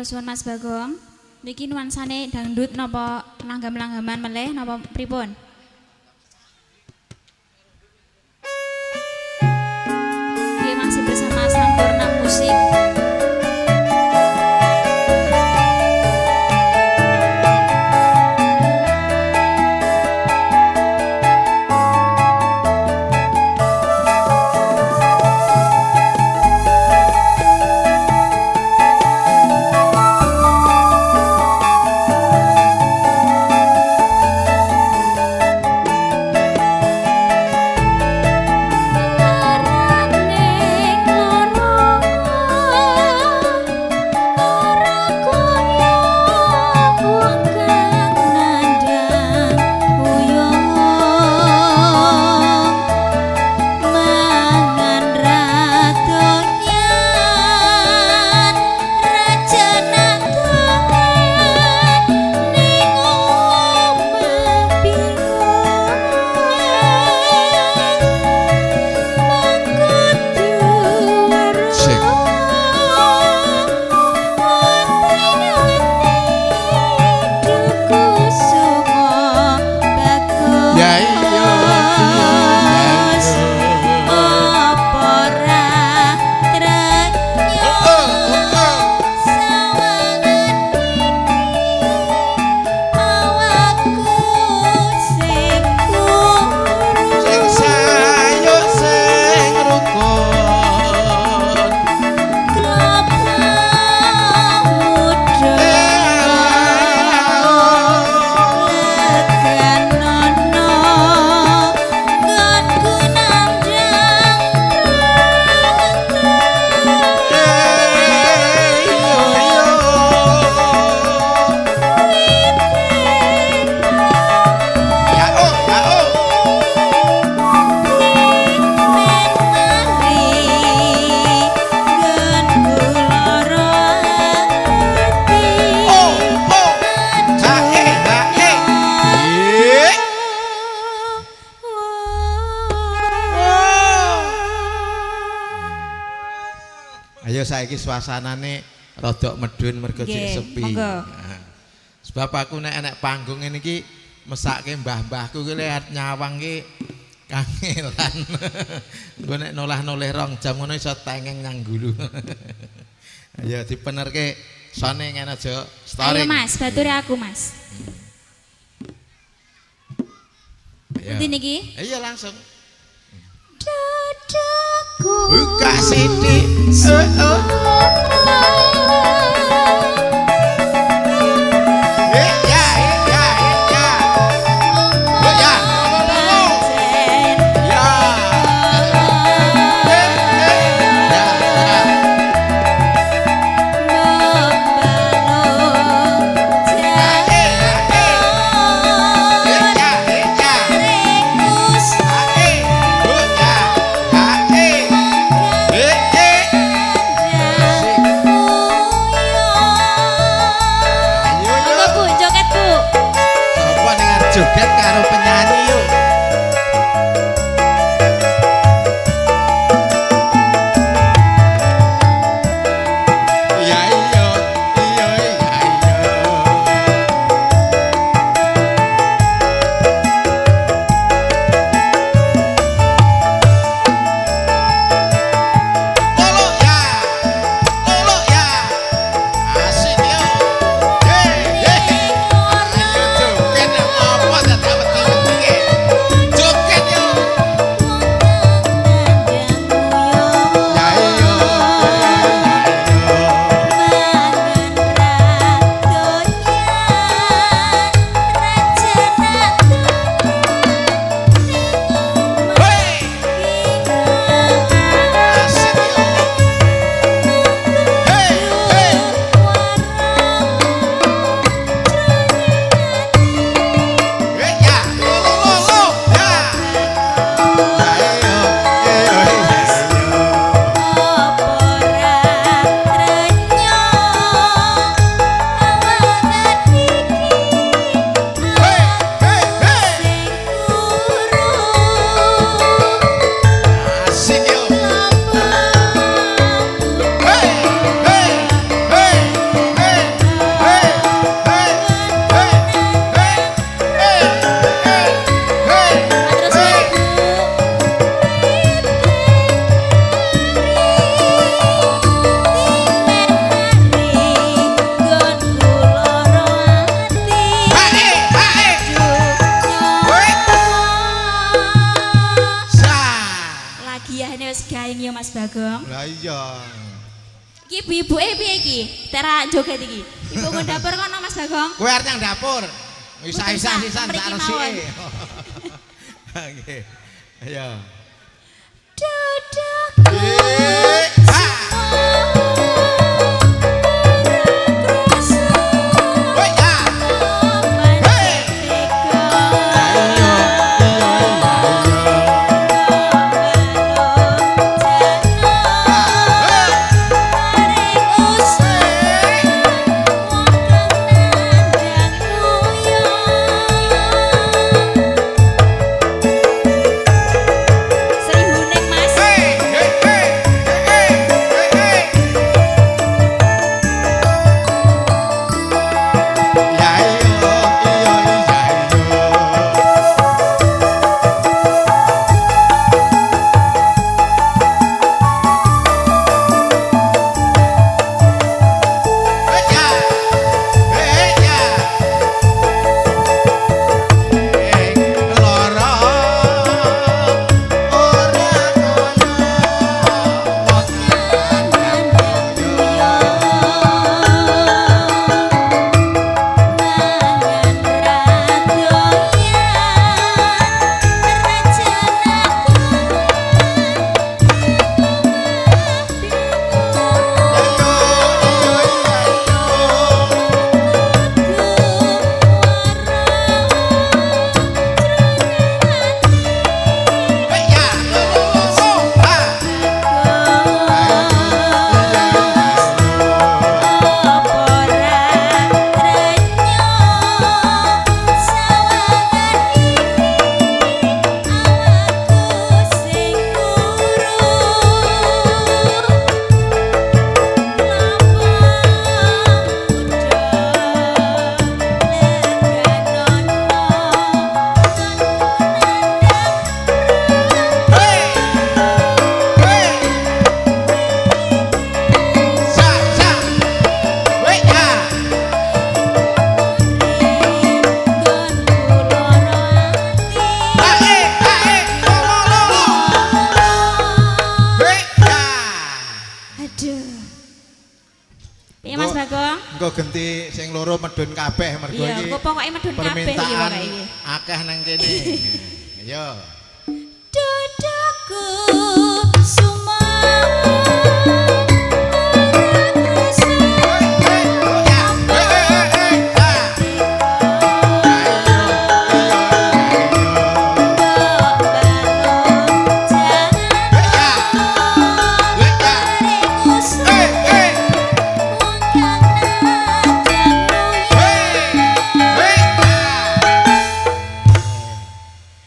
Matur suwun Mas Bagong. Niki nuansane dangdut napa langgam-langgaman melih napa pripun? Dia masih bersama Sampurna Musik. Ayo saiki suasanane rodok medun mergo sik sepi. Sebab aku nek enek panggung ngene iki mesake mbah-mbahku ki lek nyawang ki kangelan. Engko nek nolah-noleh rong jam ngono iso tengeng nang gulu. Ayo dipenerke sone ngene aja storing. Ayo Mas, bature aku Mas. Pundi niki? Iya langsung. Dadaku buka sithik. Giyahne wis gaeng ya Mas Bagong. Lah iya. Iki ibu-ibuke piye iki? Tera joget iki. Ibu nggon dapur kono Mas Bagong. Kowe arep nang dapur. Isah-isah sisan sak resike. Nggih. Ayo. Dadaku. Genti sing loro medun kabeh mergo iki. Iya, pokoke medun kabeh iki pokoke iki. Akeh nang kene. Ayo. Dadaku.